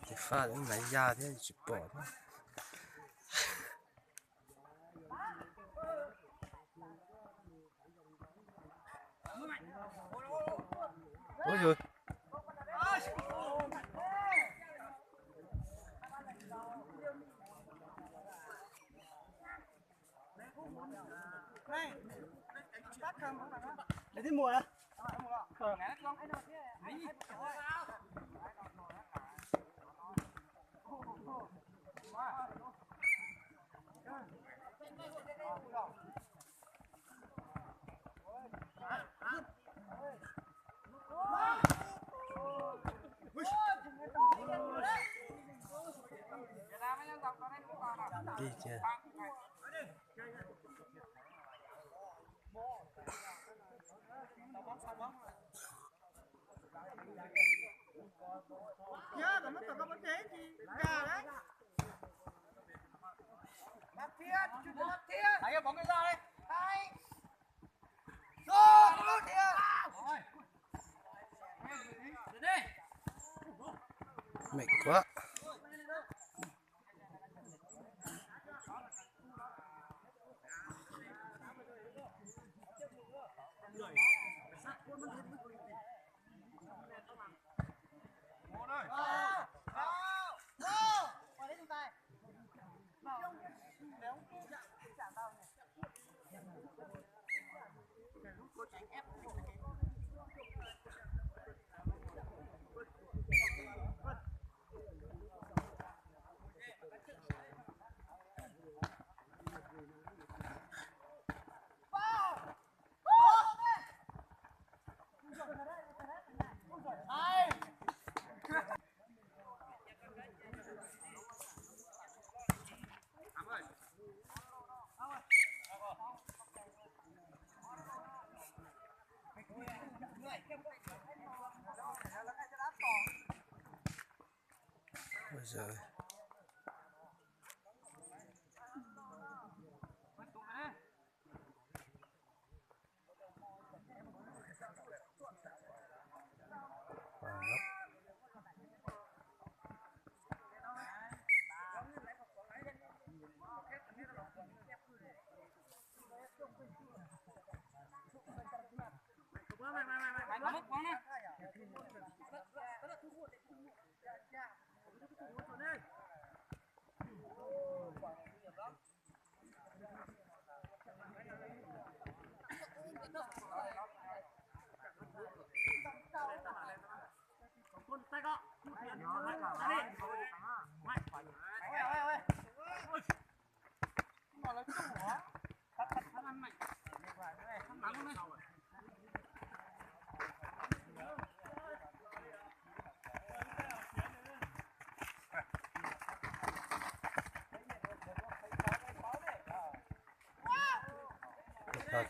Ces faj lawv mas ya thiab tsis pom thiab. Ua yog Tig kiag. Mệt quá. Ôi giời.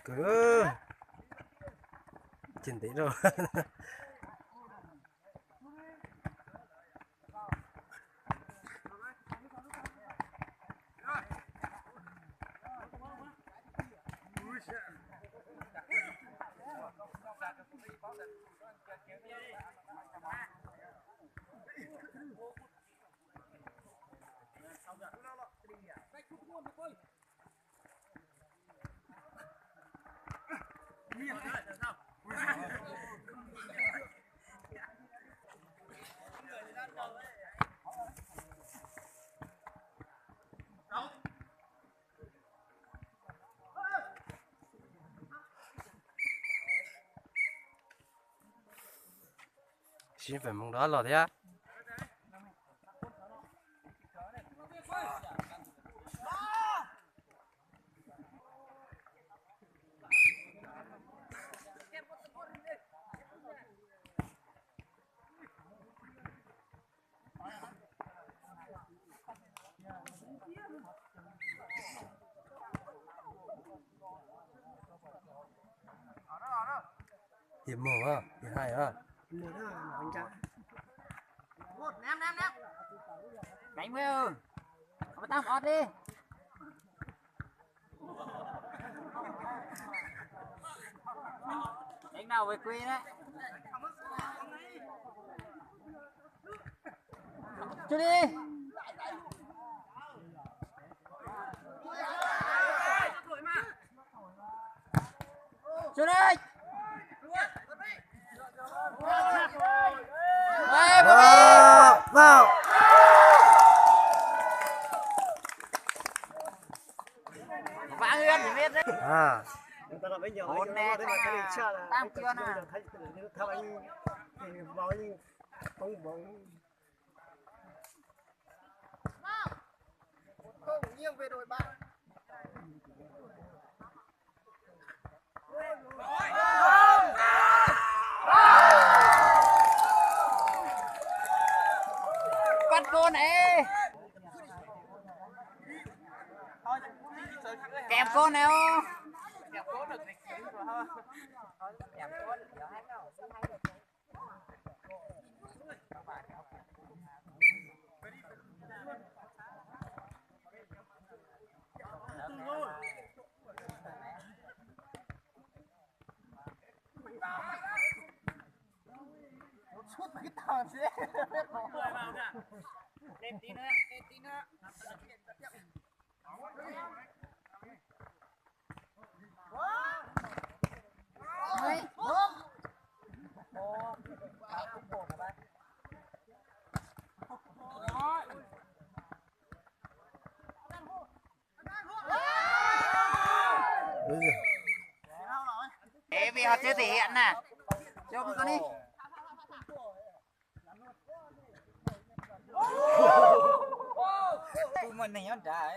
Kwv, ces ntev rau. Sib fem mus dab los thiab. Yus mus, yus hais. Đánh với ừ. Không tao ót đi. Đánh nào về quê đấy. Chưa đi. Chưa đi. Ê, vào, vào. Vắng hơn thì biết đấy. À. Bốn nè, tăng chưa nè. Không, nghiêng về đội bạn. Bắt cô này. Kèm cô này ô. Ê, vì họ chưa thể hiện nè. Cho con đi. Hu mos neeg nyob nrad.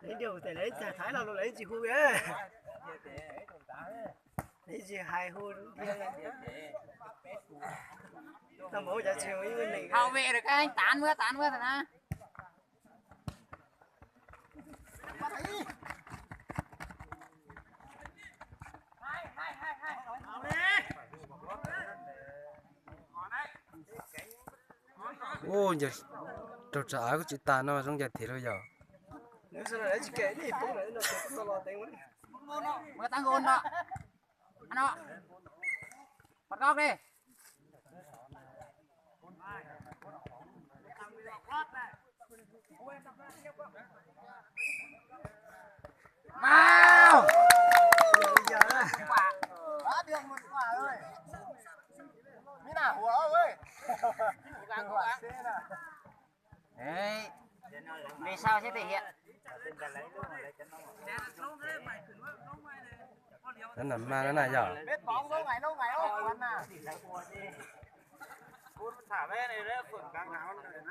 Lawv nrhiav tes lawv txawm thaiv los lawv tsis hu, lawv tsis hais hu. Tau npaum cov tsis hu ib neeg. Hậu vệ được các anh tán bữa, tán bữa rồi na. Ua, raug tsam av kuj tsis tas no zoo ncaim thiab lauj yog. Muab tag gol no. Ano. Bật gốc đi. Vào. Quá đường một quả ơi. Mỹ nả hùa ơi. Cố gắng, cố gắng. Đấy. Vì sao chứ thể hiện. Nó nằm ma nó nè yog. Biết bóng lâu ngày, lâu ngày ơi, quán nè. Thả về này đấy, phượng căng thẳng này.